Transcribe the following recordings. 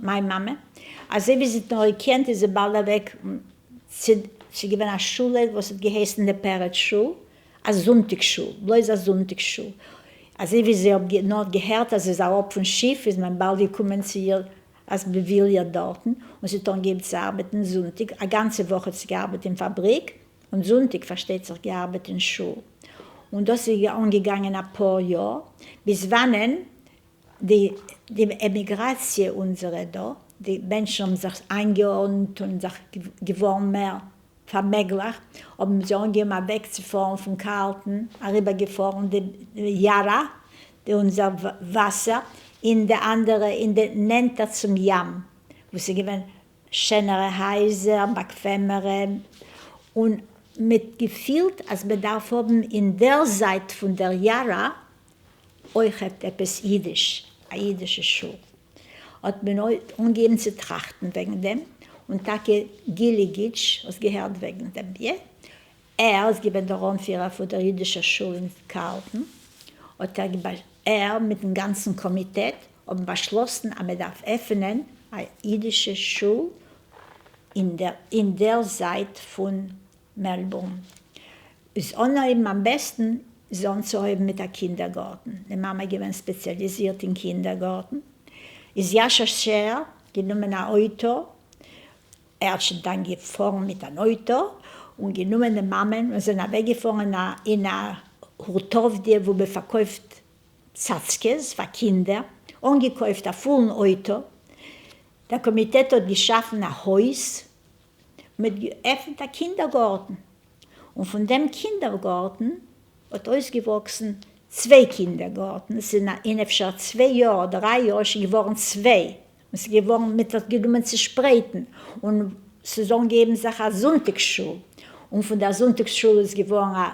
מיין מאמע, אזוי ווי זי האט נאר געקענט איז זי באלד אוועק צו, ס'איז געווען א שולע וואס האט געהייסן די פרץ שול, א זונטאג שול, בלויז א זונטאג שול, אזוי ווי זי האט נאר געהערט אז זי איז אראפ פון שיף איז מען באלד געקומען צו איר אז מען וויל איר דארטן, און זי האט אנגעהויבן צו ארבעטן זונטאג, א גאנצע וואך האט זי געארבעט אין פאבריק, און זונטאג פארשטייט זיך געארבעט אין שול, און דאס איז אנגעגאנגען אפאר יאר, ביז וואנען די די עמיגראציע אונזערע דא, די מענטשן האבן זיך איינגעארדנט און זיך געווארן מער פארמעגליך, האבן זיי אנגעהויבן אוועק צו פארן פון קארלטאן, אריבער געפארן די יארא, די אונזער וואסער, אין די אנדערע אין די נענטער צום ים, וואו ס'איז געווען שענערע הייזער, באקוועמערע, און מ'האט געפילט אז מ'דארף האבן אין דער זייט פון דער יארא אויכעט עפעס אידיש, א אידישע שול. האט מען אנגעהויבן צו טראכטן וועגן דעם, און טאקע גילי גיטש האסט געהערט וועגן דעם, איא? ער איז געווען דער אנפירער פון דער אידישער שול אין קארלטאן, האט ער ער מיטן גאנצן קאמיטעט האבן באשלאסן אז מען דארף עפענען א אידישע שול אין דער אין דער זייט פון מעלבורן. איז אנהויבן אמבעסטן איז אנצוהויבן מיט א קינדערגארטן, די מאמע איז געווען ספעציאליזירט אין קינדערגארטן, איז יאשע שער גענומען א אויטא, ער האט שוין דאן געפארן מיט אן אויטא, און גענומען די מאמען און זענען אוועקגעפארן אין א הורטובדיע וואו מען פארקויפט צאצקעס פאר קינדער, אנגעקויפט א פולן אויטא, דער קאמיטעט האט געשאפן א הויז, מען האט געעפנט א קינדערגארטן, און פון דעם קינדערגארטן האט אויסגעוואקסן צוויי קינדערגארטן, עס איז אין אפשר צוויי יאר אדער דריי יאר שוין געווארן צוויי, און ס'איז געווארן, מען האט גענומען צושפרייטן, און ס'איז אנגעהויבן זיך א זונטאג שול, און פון דער זונטאג שול איז געווארן א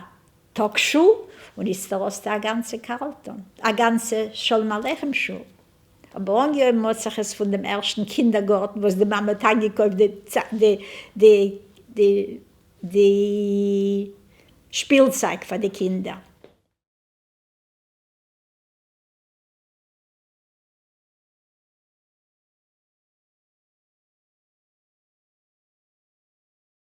טאג שול, און איצטער האסטו א גאנצע קארלטאן, א גאנצע שלום עליכם שול. אבער אנגעהויבן האט זיך עס פון דעם ערשטן קינדערגארטן וואס די מאמע האט איינגעקויפט די די די די די שפילצייג פאר די קינדער.